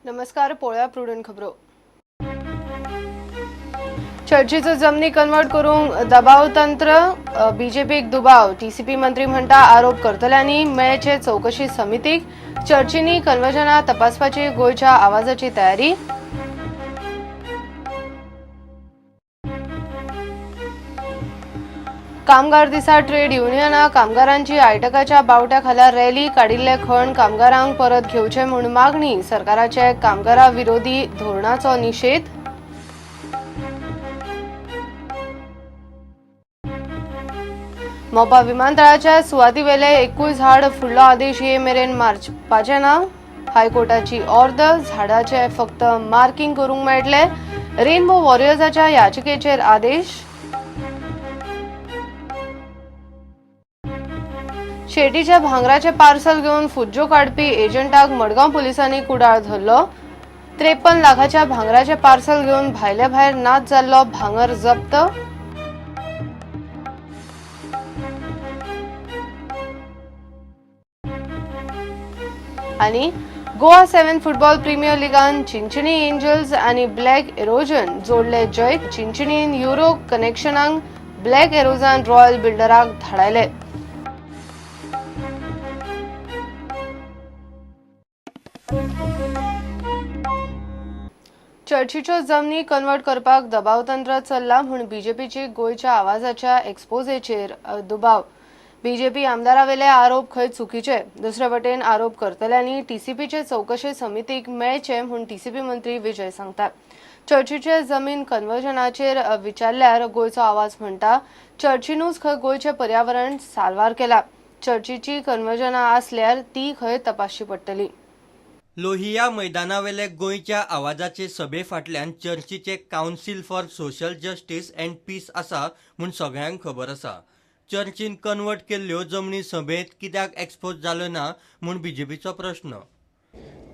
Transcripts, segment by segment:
नमस्कार, पळोवया प्रुडंट खबरो. चर्चीचो जमनी कन्वर्ट करूंक दबाव तंत्र, बीजेपीक दुबाव. टीसीपी मंत्री म्हणटा आरोप करतल्यांनी मेळचे चवकशी समितीक. चर्चीनी कन्वर्जना तपासपाची गोंयच्या आवाजाची तयारी. कामगार दिसा ट्रेड युनियनां कामगारांची आयटकाच्या बावट्या खाला रॅली. काडिल्ले खण कामगारांक परत घेवचे म्हूण मागणी. सरकाराचे कामगारा विरोधी धोरणाचो निशेध. मोपा विमानतळाच्या सुवातीवेले एकूय झाड फुडलो आदेश ये मेरेन मारपाचें ना. हायकोर्टाची ऑर्द. झाडाचे फक्त मार्किंग करूंक मेळटले. रेनबो वॉरियर्साच्या याचिकेचेर आदेश. शेटीच्या भांगराचे पार्सल घेवन फुज्जो काडपी एजंटाक मडगांव पुलिसांनी कुडाळ धरलो. 53 लाखाच्या भांगराचे पार्सल घेवन भायले भायर नाच जाल्लो भांगर जप्त. आनी गोवा 7 फुटबॉल प्रीमियर लिगान चिंचणी एंजल्स आनी ब्लॅक एरोजन जोडले जैत. चिंचणीन युरो कनेक्शनाक ब्लॅक एरोजान रॉयल बिल्डराक धाडायले. चर्चीच्यो जमनी कन्वर्ट करपाक दबावतंत्र चल्ला म्हूण बीजेपीची गोंयच्या आवाजाच्या एक्सपोजेचेर दुबाव. बीजेपी आमदारावेले आरोप खंय चुकीचे. दुसरे वटेन आरोप करतल्यांनी टीसीपीचे चवकशे समितीक मेळचे म्हूण टीसीपी मंत्री विजय सांगतात. चर्चीचे जमीन कन्वर्जनाचेर विचारल्यार गोंयचो आवाज म्हणटा चर्चीनूच खंय गोंयचें पर्यावरण साल्वार केला. चर्चीची कन्वर्जनां आसल्यार ती खंय तपासची पडटली. लोहिया मैदानावेले गोंयच्या आवाजाचे सभे फाटल्यान चर्चीचे council for social justice and peace आसा म्हूण सगळ्यांक खबर आसा. चर्चीन कन्वर्ट केल्ल्यो जमनी सभेंत कित्याक एक्सपोज जाल्यो ना म्हूण बीजेपीचो प्रश्न.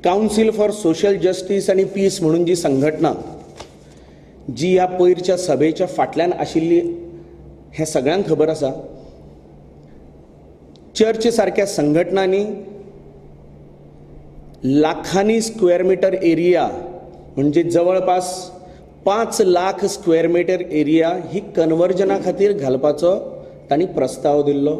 कावन्सील फॉर सोशल जस्टीस आनी पीस म्हणून जी संघटना जी ह्या पयरच्या सभेच्या फाटल्यान आशिल्ली हें सगळ्यांक खबर आसा. चर्च सारक्या संघटनांनी लाखांनी स्क्वेअर मिटर एरिया म्हणजे जवळपास 5 लाख स्क्वेअर मिटर एरिया ही कन्वर्जना खातीर घालपाचो तांणी प्रस्ताव दिल्लो.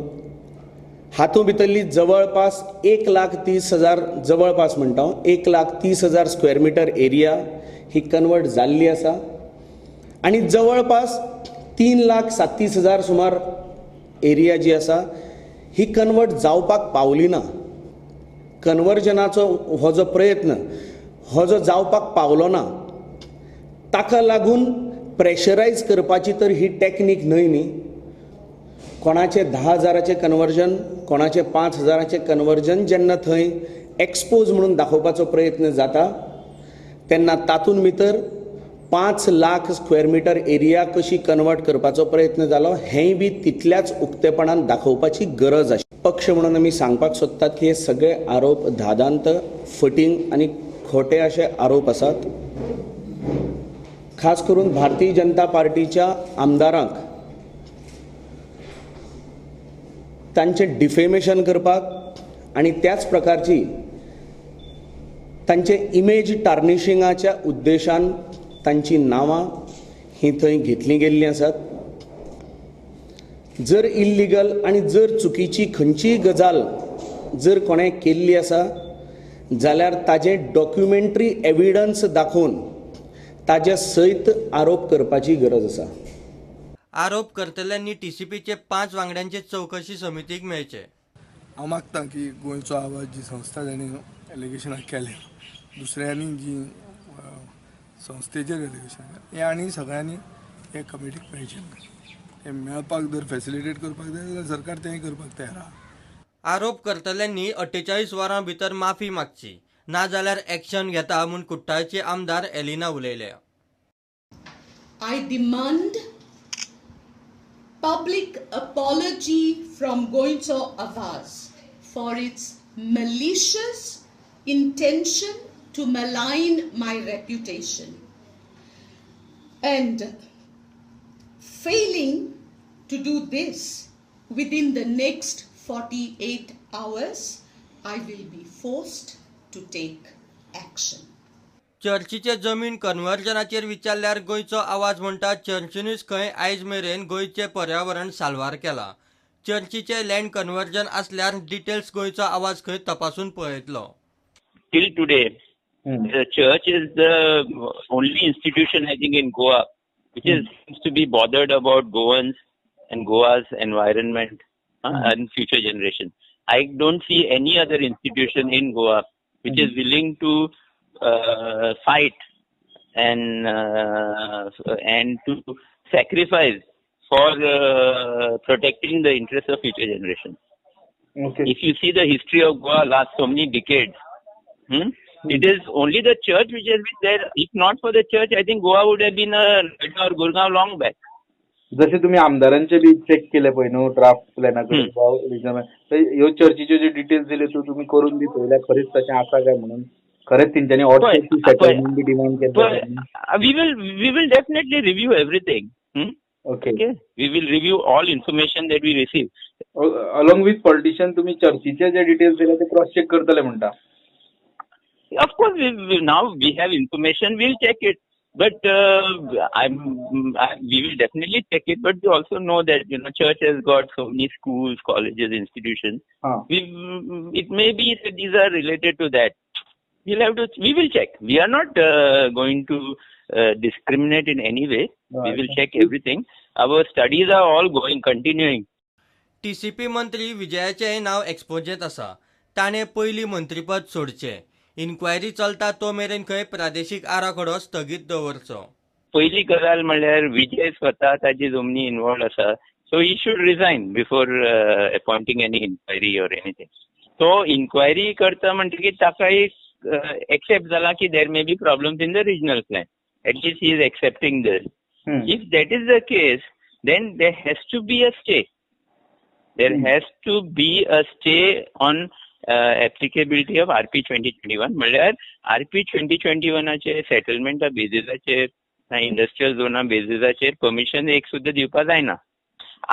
हातूंत भितरली जवळपास 1,30,000, जवळपास म्हणटा हांव, 1,30,000 स्क्वेअर मिटर एरिया ही कन्वर्ट जाल्ली आसा आनी जवळपास 3,37,000 सुमार एरिया जी आसा ही कन्वर्ट जावपाक पावली ना. कन्वर्जनाचो हो जो प्रयत्न हो जो जावपाक पावलो ना ताका लागून प्रेशरायज करपाची तर ही टॅक्नीक न्हय न्ही. कोणाचे 10,000 कन्वर्जन, कोणाचे 5,000 कन्वर्जन जेन्ना थंय एक्सपोज म्हणून दाखोवपाचो प्रयत्न जाता तेन्ना तातूंत भितर 5 लाख स्क्वेअर मिटर एरिया कशी कन्वर्ट करपाचो प्रयत्न जालो हेंय बी तितल्याच उक्तेपणान दाखोवपाची गरज आशिल्ली. पक्ष म्हणून आमी सांगपाक सोदतात की हे सगळे आरोप धादांत फटींग आनी खोटे अशे आरोप आसात. खास करून भारतीय जनता पार्टीच्या आमदारांक तांचें डिफेमेशन करपाक आनी त्याच प्रकारची तांचे इमेज टार्निशिंगाच्या उद्देशान तांची नांवां ही थंय घेतलीं गेल्लीं आसात. जर इल्लिगल आनी जर चुकीची खंयचीय गजाल जर कोणें केल्ली आसा जाल्यार ताजें डॉक्युमेंटरी एविडन्स दाखोवन ताजे सयत आरोप करपाची गरज आसा. आरोप करतल्यांनी टीसीपीचे 5 वांगड्यांचे चवकशी समितीक मेळचे. हांव मागता की गोंयचो आवाज जी संस्था जाणी एलिगेशनां केलें, दुसऱ्यांनी जी संस्थेचेर एलिगेशन हे आनी सगळ्यांनी हे कमिटीक मेळचें. हे मेळपाक जर फॅसिलिटेट करपाक जाय जाल्यार सरकार तेंय करपाक तयार आहा. आरोप करतल्यांनी 48 वरां भितर माफी मागची, नाजाल्यार एक्शन घेता म्हूण कुट्टाळचे आमदार Elina उलयल्या. I demand public apology from Goencho Avaz for its malicious intention to malign my reputation and failing to do this within the next 48 hours, I will be forced to take action. चर्चीचे जमीन कन्वर्जनाचेर विचारल्यार गोंयचो आवाज म्हणटा चर्चीनूच खंय आयज मेरेन गोंयचें पर्यावरण साल्वार केलां. चर्चीचे लँड कन्वर्जन आसल्यार डिटेल्स गोंयचो आवाज खंय तपासून पळयतलो. Till today, the church is the only institution I think in Goa which is seems to be bothered about Goans and Goa's environment and future generation. I don't see any other institution in Goa which is willing to fight and to sacrifice for protecting the interests of future generations. Okay. If you see the history of Goa last so many decades, it is only the church which has been there. If not for the church, I think Goa would have been a Noida or Gurgaon long back. जसे तुम्ही आमदारांचे बी check केले पळय न्हू draft प्लॅना कडेन ह्यो चर्चीच्यो जे details दिले त्यो तुमी करून बी पळयल्या खरेंच तशें आसा काय म्हणून खरेंच तेंच्यांनी ऑटोमॅटिक सेटलमेंट बी डिमांड केल्लें? We will definitely review everything. Okay. We will review all information that we receive. Along with politician तुम्ही चर्चीचे जे डिटेल्स दिले ते क्रॉस चेक करतले म्हणटा? Of course, now we have information, we'll check it. But we will definitely check it. But we also know that church has got so many schools, colleges, institutions. It may be that these are related to that. We will check. We are not going to discriminate in any way. We will check everything. Our studies are all continuing. TCP मंत्री विजयाचें नांव एक्सपोजेंत आसा. ताणें पयलीं मंत्रीपद सोडचें. Enquiry चलता तो मेरेन खंय प्रादेशीक आराखडो स्थगीत दवरचो. पयली गजाल म्हणल्यार विजय स्वता ताची जमनी इन्वॉल्व आसा, so he should resign before appointing any inquiry or anything. तो इन्क्वायरी करता म्हणटकीर ताका एक एक्सेप्ट जाला की there may be problems in the regional plan. At least he is accepting this. If that is the case, then there has to be a stay. There has to be a stay on applicability of RP 2021. म्हणल्यार RP 2021 सेटलमेंटा बेजिसाचेर, industrial झोना बेजिसाचेर permission एक सुद्दां दिवपा जायना.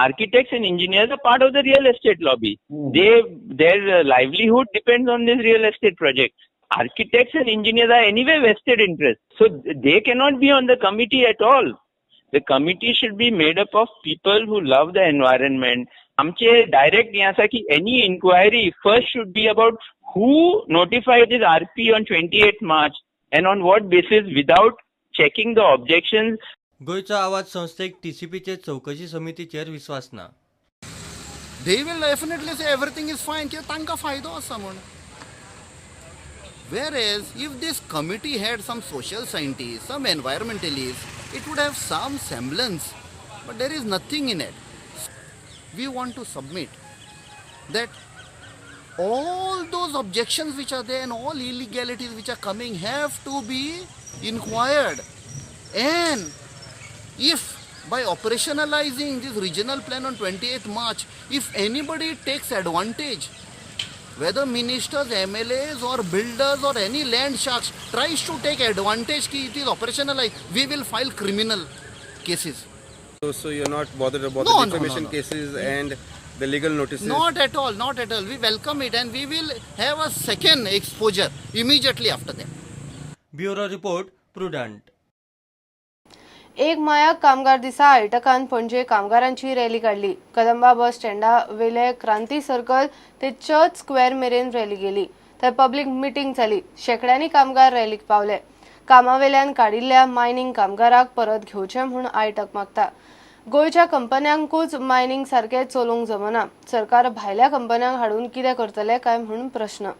Architects and engineers are part of the real estate lobby. Their livelihood depends on this real estate project. Architects and engineers are anyway vested interest, so they cannot be on the committee at all. The committee should be made up of people who love the environment. आमचे direct हें आसा की any inquiry first should be about who notified this RP on 28 March and on what basis without checking the objections. गोंयचो आवाज संस्थेक टीसीपीचे चवकशी समितीचेर विस्वास ना. They will definitely say everything is fine कित्याक तांकां फायदो आसा म्हूण. Whereas if this committee had some social scientists, some environmentalists, it would have some semblance, but there is nothing in it. We want to submit that all those objections which are there and all illegalities which are coming have to be inquired. And if by operationalizing this regional plan on 28th March, if anybody takes advantage, whether ministers, MLAs or builders or any land sharks tries to take advantage ki it is operationalized, we will file criminal cases. So you're not bothered about No, the no, defamation no, no. cases and the legal notices? Not at all, not at all. We welcome it and we will have a second exposure immediately after that. Bureau report, Prudent. एक मायाक कामगार दिसा आयटकान पणजे कामगारांची rally काडली. कदंबा बस स्टँडा वेले क्रांती circle ते church square मेरेन rally गेली. थंय पब्लीक मिटींग जाली. शेंकड्यांनी कामगार रॅलीक पावले. कामावेल्यान काडिल्ल्या मायनिंग कामगाराक परत घेवचे म्हूण आयटक मागता. गोंयच्या कंपन्यांकूच मायनिंग सारकें चलोवंक जमना. सरकार भायल्या कंपन्यांक हाडून कितें करतले काय म्हूण प्रश्न.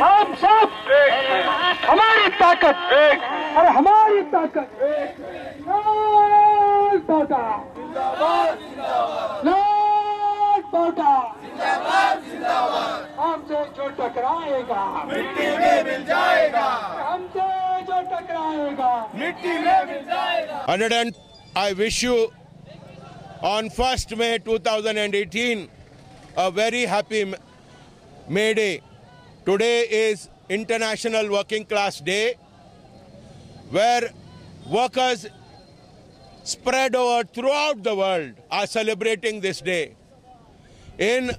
हम सब हमारी ताकत और हमारी ताकत लाल बाटा, लाल बाटा, हम हमसे जो टकराएगा मिट्टी में मिल जाएगा, हमसे जो टकराएगा मिट्टी में मिल जाएगा। 100 I wish you on 1st May 2018 a very happy May Day. Today is International Working Class Day, where workers spread over throughout the world are celebrating this day in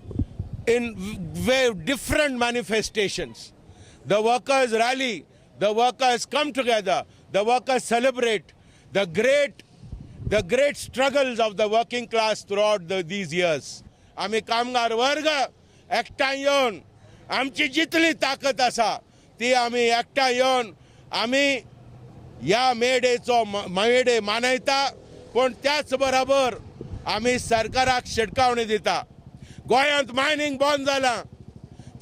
very different manifestations. The workers rally, the workers come together, the workers celebrate the great struggles of the working class throughout these years. आमी कामगार वर्ग एकठांय येवन आमची जितली ताकद आसा ती आमी एकठांय येवन आमी ह्या मे डेचो मे डे मनयता, पूण त्याच बरोबर आमी सरकाराक शिटकावणी दिता. गोंयांत मायनींग बंद जालां,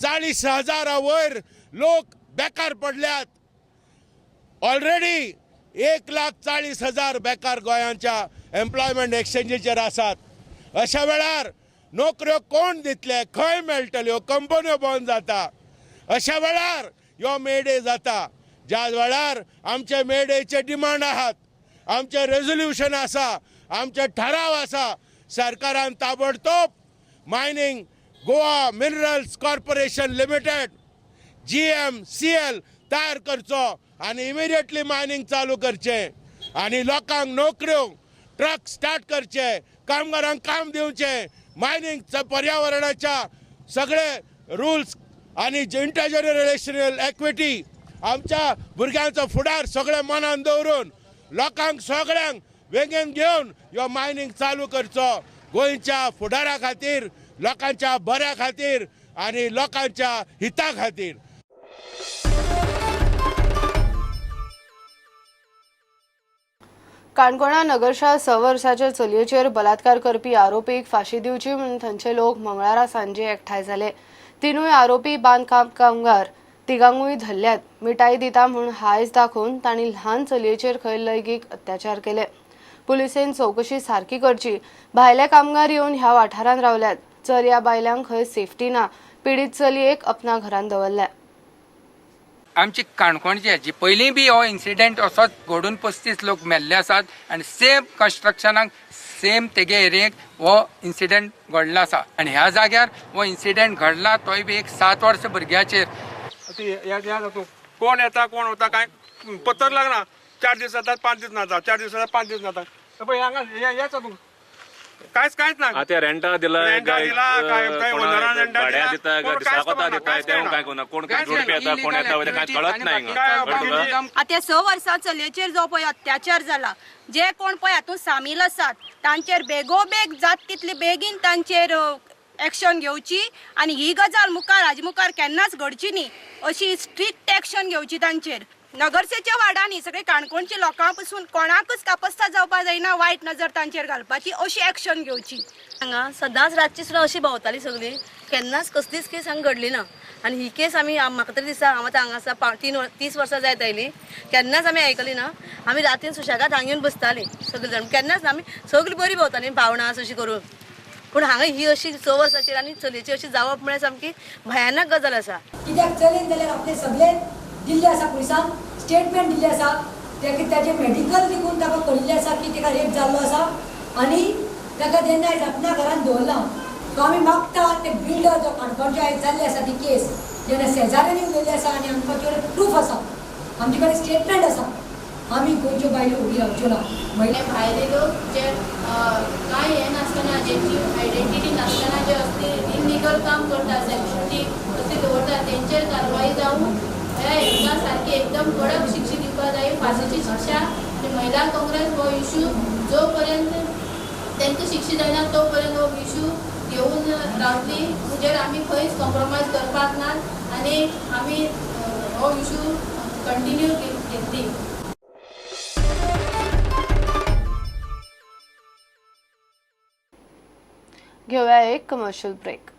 40,000 वयर लोक बेकार पडल्यात. ऑलरेडी 1,40,000 बेकार गोंयांच्या एम्प्लॉयमेंट एक्सचेंजीचेर आसात. अशा वेळार नोकऱ्यो कोण दितले, खंय मेळटल्यो, कंपन्यो बंद जाता. अशा वेळार ह्यो मे डे जाता, ज्या वेळार आमचे मे डेचे डिमांड आहात, आमचे रेजोल्युशन आसा, आमचे ठराव आसा. सरकारान ताबडतोब mining Goa minerals corporation limited GMCL तयार करचो आनी इमिडिएटली मायनींग चालू करचें आनी लोकांक नोकऱ्यो, ट्रक स्टार्ट करचे, कामगारांक काम दिवचें, मायनींग पर्यावरणाच्या सगळे रुल्स आनी इंटरजनरेशनल एक्विटी, आमच्या भुरग्यांचो फुडार सगळे मनान दवरून लोकांक सगळ्यांक वेगेन घेवन ह्यो मायनींग चालू करचो, गोंयच्या फुडारा खातीर, लोकांच्या बऱ्या खातीर आनी लोकांच्या हिता खातीर. काणकोणा नगरशा 6 वर्साच्या चलयेचेर बलात्कार करपी आरोपीक फांशी दिवची म्हणून थंयचे लोक मंगळारा सांजे एकठांय जाले. 3 आरोपी बांदकाम कामगार तिगांकूय धरल्यात. मिठाई दिता म्हूण हायस दाखोवन तांणी ल्हान चलयेचेर खंय लैंगीक अत्याचार केले. पुलिसेन चवकशी सारकी करची. भायले कामगार येवन ह्या वाठारांत रावल्यात. चलया बायलांक खंय सेफ्टी ना. पिडीत चलयेक अपना घरांत दवरल्या. आमची काणकोणची जी पयलीं बी हो इन्सिडेंट असोच घडून 35 लोक मेल्ले आसात आनी सेम कन्स्ट्रक्शनाक सेम तेगे एरियेक हो इन्सिडेंट घडला आसा आनी ह्या जाग्यार हो इन्सिडेंट घडला तोय बी एक 7 वर्सां भुरग्याचेर. कोण येता कोण वता कांय पत्तर लागना. 4 दीस जातात 5 दीस नाता, 4 दीस जातात 5 दीस नाता. पळय हांगा हेच कांयच कांयच ना. आतां रेंटा दिला, भाड्या दिता, दिसा दिता, तें कांय कोण कोण जोडपी येता कोण येता वयता कांय कळत ना हिंगा. आतां 6 वर्सां चलयेचेर जो पळय अत्याचार जाला, जे कोण पळय हातूंत सामील आसात तांचेर बेगोबेग जात तितले बेगीन तांचेर एक्शन घेवची आनी ही गजाल मुखार हाजे मुखार केन्नाच घडची न्ही अशी स्ट्रिक्ट एक्शन घेवची तांचेर. नगरसेच्या वार्डांनी सगळे काणकोणच्या लोकां पसून कोणाकच कापस्ता जावपाक जायना, वायट नजर तांचेर घालपाची अशी एक्शन घेवची. हांगा सदांच रातची सुद्दां अशी भोंवताली सगळी, केन्नाच कसलीच केस हांगा घडली ना. आनी ही केस आमी म्हाका तरी दिसता हांव आतां हांगा आसा 30 वर्सां जायत आयली, केन्नाच आमी आयकली ना. आमी रातीन सुशेगाद हांगा येवन बसतालीं सगळीं जाण, केन्नाच आमी सगळीं बरीं भोंवतालीं भावणां अशी करून. पूण हांगा ही अशी 6 वर्साचेर आनी चलयेची अशी जावप म्हळ्यार सामकी भयानक गजाल आसा. कित्याक चलयेन जाल्यार आपले सगळे दिल्ले आसा, पुलिसांक स्टेटमेंट दिल्ले आसा, ताचे मेडिकल देखून ताका कळिल्लें आसा की ताका रेप जाल्लो आसा आनी ताका जेन्ना आयज आपल्या घरांत दवरला. सो आमी मागता ते बिल्डर जो काणकोणचे आयज जाल्ले आसा ती केस जेन्ना शेजाऱ्यांनी उलयल्ली आसा आनी आमकां कडेन प्रूफ आसा, आमचे कडेन स्टेटमेंट आसा, आमी गोंयच्यो बायलो उबी रावच्यो ना. भायले लोक जे कांय हें नासतना, जेंची आयडेंटिटी नासतना जे असली इलिगल काम करता, सेक्युरिटी असली दवरता, तेंचेर कारवाय जावन हेंकां सारकी एकदम कडक शिक्षा दिवपाक जाय, फांसीची शिक्षा. आनी महिला काँग्रेस हो इशू जो पर्यंत तांकां शिक्षा जायना तो पर्यंत हो इशू घेवन रावतली. म्हणजे आमी खंयच कॉम्प्रोमायज करपाक ना आनी आमी हो इशू कंटिन्यू घेतली. घेऊया एक कमर्शियल ब्रेक.